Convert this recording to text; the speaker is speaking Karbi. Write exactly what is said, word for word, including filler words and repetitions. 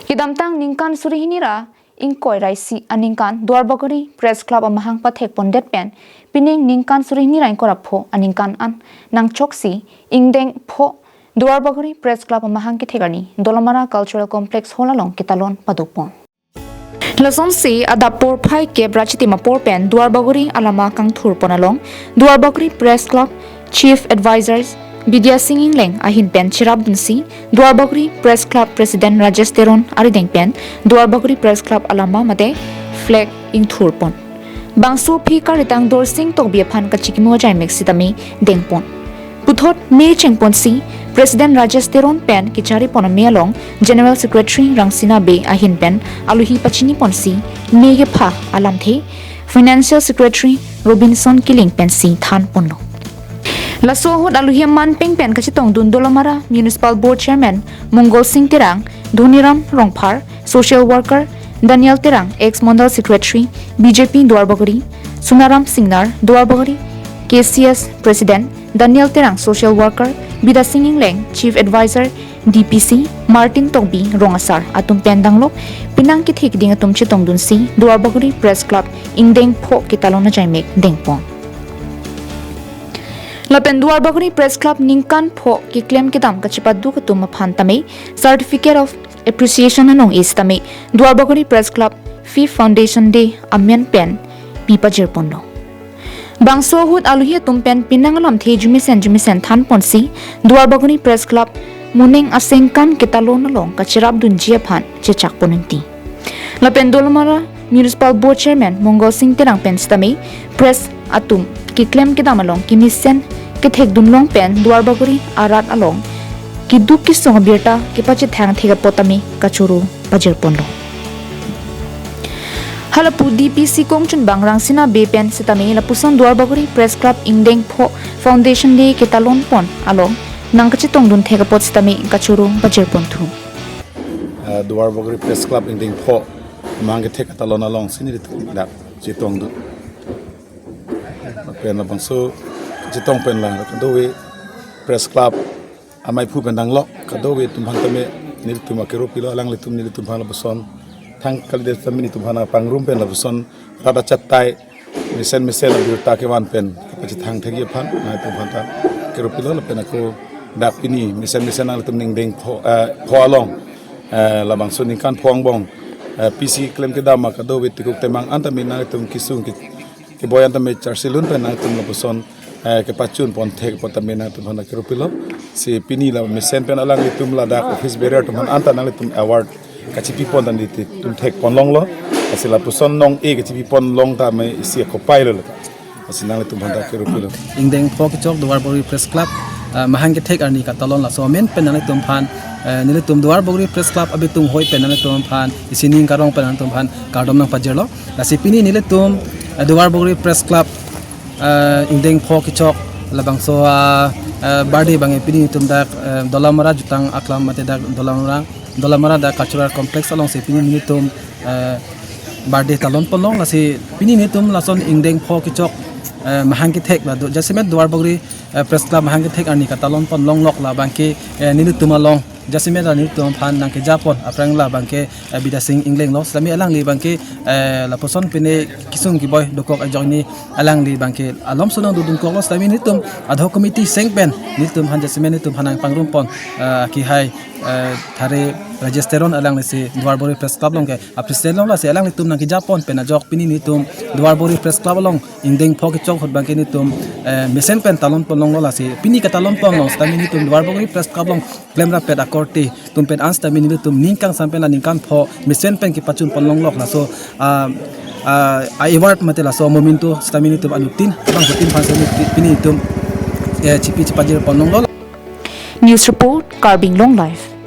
Kedamtang ningkan suri hini ra ingkoi ra isi aningkan Duarbagori Press Club amahang pathek pondet pen pining ningkan suri hini ra ingkoi ra pho aningkan an nangchoksi ingdeng pho Duarbagori Press Club amahang kethek arni Dolamara Cultural Complex Hall along ketalon padopon. Lasonsi adap porphai kep ra chitim apor pen Duarbagori alama kangthur pon along Duarbagori Press Club Chief Advisor Bidya Sing Engleng ahin pen cherapdunsi Duarbagori Press Club President Rajesh Teron arideng pen Duarbagori Press Club alama mate flag ingthur pon. Bangso aphi karitang Dorsing Tokbi aphan kachikimo ajaimek sitame dengpon. Puthot me chengponsi President Rajesh Teron pen kechari pon ame along General Secretary Rangsina Bey ahin pen aluhi pachini ponsi me kepha alamthe Financial Secretary Robinson Killing pensi than ponlo. Laso ahut aluhi aman peng pen kachetongdun Dolamara Municipal Board Chairman Mongol Sing Terang, Dhoniram Rongphar, Social Worker Daniel Terang, Ex Mondal Secretary B J P Duarbagori, Sunaram Singnar, Duarbagori K C S President Daniel Terang, Social Worker Bidya Sing Engleng, Chief Advisor D P C Martin Tokbi, Rong Asar atum pen danglok penang kethe keding atum chetongdunsi Duarbagori Press Club ingdeng pho ketalon ajaimek dengpon. Lapen Duarbagori Press Club ningkan pho keklem kedam kachepaduk atum aphan tame Certificate of Appreciation anong-e sitame Duarbagori Press Club Fifth Foundation Day amen pen pi pajir ponlo. Bangso ahut aluhi atum pen penang alamthe jumesen jumesen than ponsi Duarbagori Press Club moning asengkan ketalon along kacherapdunji aphan chechak pon ingti. Lapen Dolamara Municipal Board Chairman Mongol Sing Terang pen sitame press atum keklem kedam along kemesen kethekdun long pen Duarbagori arat along keduk kesung abirta kepachethang thek apot tame kachoro pajir ponlo. Halapu D P C kongchunbang Rangsina Bey pen sitame lapuson Duarbagori Press Club ingdeng pho Foundation Day ketalon pon along nangkachetongdun thek apot sitame kachoro pajir ponthu. Ah, Duarbagori Press Club ingdeng pho amahang kethek ketalon alongsi nelitum dak chetongdun. Lapen labangso chetong pen la kadokave Press Club amaiphu pen danglok kadokave atum aphan tame nelitum akero pilo, alanglitum nelitum aphan lapuson thang kalidet tame nelitum aphan pangrum pen lapuson rat achatai mesen mesen abirta kevan pen kepachethang thekji aphan nangtum aphan ta kero pilo lapen ako dak pini mesen mesen nangtum ingdeng pho, eh, pho along, eh, labangso ningkan pho angbong, eh, P C klem kedam ma kadokave tikuk temang an tame nangtum kesung ke, keboi an tame charsi lun pen nangtum lapuson, eh, kepachun pon thek apot tame nangtum aphan kero pilo. Si pini la mesen pen alanglitum ladak office bearer atum aphan anta nangtum award kachipi pon tame nelitum thek pon longlo. Lasi lapuson nong-e kachipi pon long tame isi akopai lo. Lasi nanglitum aphan kero pilo. Ingdeng pho kechok Duarbagori Press Club, ah, mahang kethek arni ketalon laso amen pen nanglitum aphan, eh, nelitum Duarbagori Press Club abitung hoi pen nanglitum aphan, isi ning karong pen nanglitum aphan kardom nangpajirlo. Lasi pini nelitum, eh, Duarbagori Press Club, eh, ingdeng pho kechok labangso, ah, eh, birthday abang pini nelitum dak, eh, Dolamara Jutang Aklam mate dak Dolamara, Dolamara dak Cultural Complex alongsi pini nelitum, eh, birthday talon pon long. Lasi pini nelitum lason ingdeng pho kechok, eh, mahang kethek la do jasemet Duarbagori, eh, Press Club mahang kethek arni ketalon pon longlok labangke, eh, nelitum along jasemet la nelitum aphan nangkeja pon aphrang labangke, eh, Bidya Sing Engleng lo. Sitame alangli abangke, eh, lapuson pine kesung keboi dokok ajok ni alangli abangke alomso nangdodun koklo. Sitame nelitum ad hoc committee seng pen nelitum aphan jasemet nelitum aphan nangpangrum pon, eh, kehai, eh, thare Rajesh Teron alanglisi Duarbagori Press Club along ke a president longlo. Lasi alanglitum nangkeja pon pen ajok pini nelitum Duarbagori Press Club along ingdeng pho kechok ahut abangke nelitum, eh, mesen pen talon pon longlo. Lasi pini ketalon pon long sitame nelitum Duarbagori Press Club along klem rapet akorte atum pen an sitame nelitum ning kangsam pen la ningkan pho mesen pen kepachun pon longlok laso, ah, ah, award mate laso memento sitame nelitum anuttin bangphutin aphan sitame pini nelitum, eh, chipi chipajir pon longlo. News report, Karbi Anglong Live.